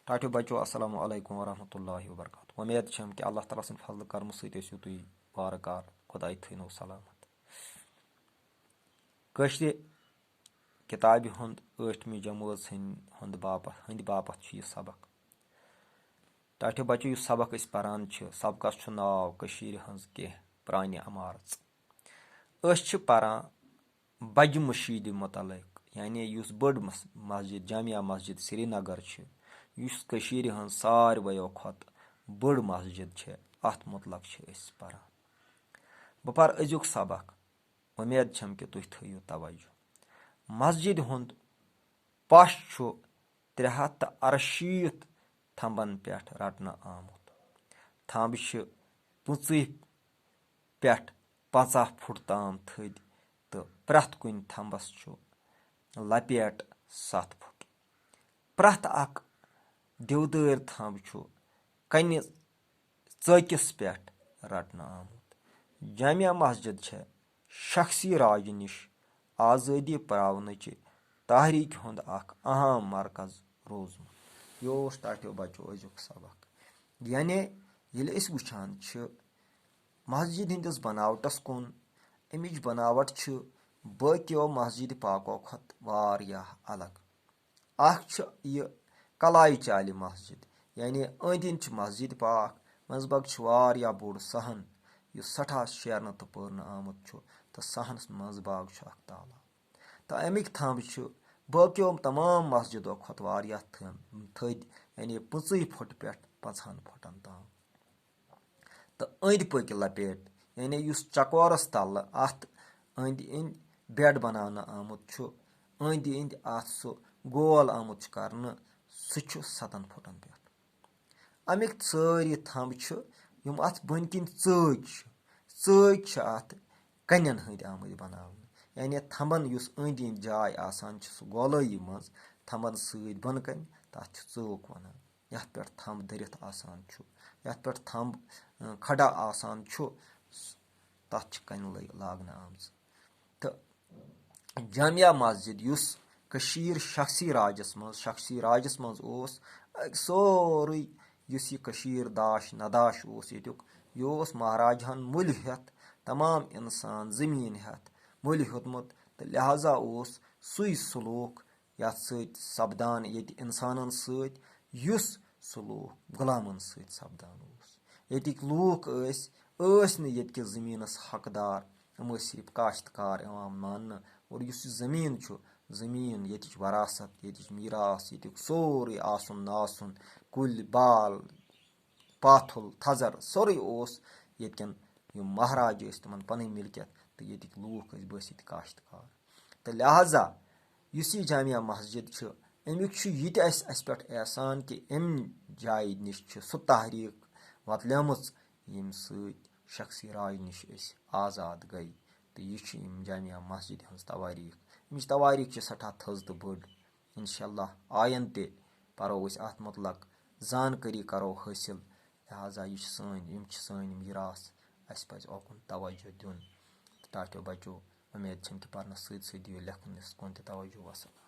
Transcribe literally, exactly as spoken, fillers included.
ٹاٹھیو بچو، السلام علیکم ورحمۃ اللہ وبرکاتہ۔ وۄمید چھم کہِ اللہ تعالیٰ سٕنٛدِ فضلہٕ کرمہٕ سۭتۍ ٲسِو تُہۍ وارٕ کارٕ۔ خۄداے تھٲینو سلامت۔ کٲشرِ کِتابہِ ہُنٛد ٲٹھمہِ جمٲژ ہٕنٛدِ ہُنٛد باپتھ ہٕنٛدِ باپتھ چھُ یہِ سبق۔ ٹاٹھیو بچو، یُس سبق أسۍ پران چھِ، سبقس چھُ ناو کٔشیٖرِ ہٕنٛز کینٛہہ پرٛانہِ عمارژ۔ أسۍ چھِ پران بجہِ مشیٖدِ متعلق، یعنی یُس بٔڑ مس-، مسجد، جامع مسجد سرینگر چھِ، یُس کٔشیٖرِ ہٕنٛز سارویو کھۄتہٕ بٔڑ مسجد چھِ، اتھ متعلق چھِ أسۍ پران۔ بہٕ پرٕ أزیُک سبق، وۄمید چھم کہِ تُہۍ تھٲیِو توجہ۔ مسجدِ ہُنٛد پش چھُ ترٛےٚ ہتھ تہٕ ارشیٖتھ تھمبن پٮ۪ٹھ رٹنہٕ آمُت۔ تھمب چھِ پٕنٛژٕہ پٮ۪ٹھ پنٛژاہ فُٹ تام تھٔدۍ تہٕ پرٛٮ۪تھ کُنہِ تھمبس چھُ لپیٹ ستھ فُٹ۔ پرٛٮ۪تھ اکھ دیودٲرۍ تھمب چھُ کنہِ ژٲکِس پٮ۪ٹھ رٹنہٕ آمُت۔ جامع مسجد چھےٚ شخصی راجہِ نِش آزٲدی پراونٕچہِ تحریٖکہِ ہُنٛد اکھ اہم مرکز روٗزمُت۔ یہِ اوس ٹاٹھیو بچو أزیُک سبق۔ یعنی ییٚلہِ أسۍ وٕچھان چھِ مسجد ہٕنٛدِس بناوٹس کُن، اَمِچ بناوٹ چھِ باقیو مسجد پاکو کھۄتہٕ واریاہ الگ۔ اکھ چھُ یہِ کلایہِ چالہِ مسجد، یعنی أنٛدۍ أنٛدۍ چھِ مسجد پاک۔ منٛزباگ چھُ واریاہ بوٚڑ صحن، یُس سٮ۪ٹھاہ شیرنہٕ تہٕ پٔرنہٕ آمُت چھُ، تہٕ صحنس منٛزباگ چھُ اکھ تالاب۔ تہٕ اَمِکۍ تھمب چھِ باقیو تمام مسجدو کھۄتہٕ واریاہ تھم-، تھٔدۍ، یعنی پٕنٛژٕے فُٹ پٮ۪ٹھ پنٛژاہن فُٹن تام۔ تہٕ أنٛدۍ پٔکۍ لپیٹ، یعنی یُس چکورس تلہٕ اتھ أنٛدۍ أنٛدۍ بیڈ بناونہٕ آمُت چھُ، أنٛدۍ أنٛدۍ اتھ سُہ گول آمُت چھُ کرنہٕ، سُہ چھُ ستن فُٹن پٮ۪ٹھ۔ اَمِکۍ سٲری تھمب چھِ، یِم اتھ بٔنۍ کِنۍ ژٲکۍ چھِ، ژٲکۍ چھِ اتھ کنٮ۪ن ہٕنٛدۍ آمٕتۍ بناونہٕ۔ یعنی تھمبن یُس أنٛدۍ أنٛدۍ جاے آسان چھِ، سُہ گۄلٲیی منٛز تھمبن سۭتۍ بۄنہٕ کنہِ، تتھ چھِ ژٲک ونان۔ یتھ پٮ۪ٹھ تھمب دٔرِتھ آسان چھُ، یتھ پٮ۪ٹھ تھمب، اۭں، کھڑا آسان چھُ، س-، تتھ چھِ کنہِ لٲ-، لاگنہٕ آمژٕ۔ تہٕ جامع مسجد، یُس کٔشیٖر شخصی راجس منٛز، شخصی راجس منٛز اوس، اَکہِ سورُے یُس یہِ کٔشیٖر داش نداش اوس ییٚتیُک، یہِ اوس مہاراجہن مٔلۍ ہٮ۪تھ، تمام انسان زٔمیٖن ہٮ۪تھ مٔلۍ ہیوٚتمُت، تہٕ لہذا اوس سُے سلوک یتھ سۭتۍ سپدان، ییٚتہِ انسانن سۭتۍ یُس سلوک غلامن سۭتۍ سپدان اوس۔ ییٚتِکۍ لوٗکھ ٲسۍ، ٲسۍ نہٕ ییٚتہِ کِس زٔمیٖنس حقدار، یِم ٲسۍ صرف کاشتکار یِوان ماننہٕ۔ اور یُس یہِ زٔمیٖن چھُ، زٔمیٖن، ییٚتِچ وراثت، ییٚتِچ میراث، ییٚتیُک سورُے آسُن ناسُن، کُلۍ بال، پاتھُل، تھزر، سورُے اوس ییٚتہِ کٮ۪ن، یِم مہراج ٲسۍ، تِمن پنٕنۍ مِلکیت، تہٕ ییٚتِکۍ لوٗکھ ٲسۍ بٲسِتھ کاشتکار۔ تہٕ لہذا یُس یہِ جامع مسجد چھُ، اَمیُک چھُ یہِ تہِ اَسہِ، اَسہِ پٮ۪ٹھ احسان کہِ اَمہِ جایہِ نِش چھِ سُہ تحریٖک وۄتلیمٕژ، ییٚمہِ سۭتۍ شخصی راج نِش أسۍ آزاد گٔے۔ تہٕ یہِ چھِ یِم جامع مسجد ہٕنٛز توٲریٖخ۔ اَمِچ توٲریٖخ چھِ سٮ۪ٹھاہ تھٔز تہٕ بٔڑ۔ انشاءاللہ آیندٕ تہِ پرو أسۍ اَتھ مُتعلق، زانکٲری کرو حٲصِل۔ لہذا یہِ چھِ سٲنۍ، یِم چھِ سٲنۍ میٖراث، اَسہِ پَزِ اوکُن توجہ دیُن۔ تہٕ ٹاٹھیو بچو، اُمید چھم کہِ پرنس سۭتۍ سۭتۍ دِیِو لیکھنس کُن تہِ توجہ۔ وسلام۔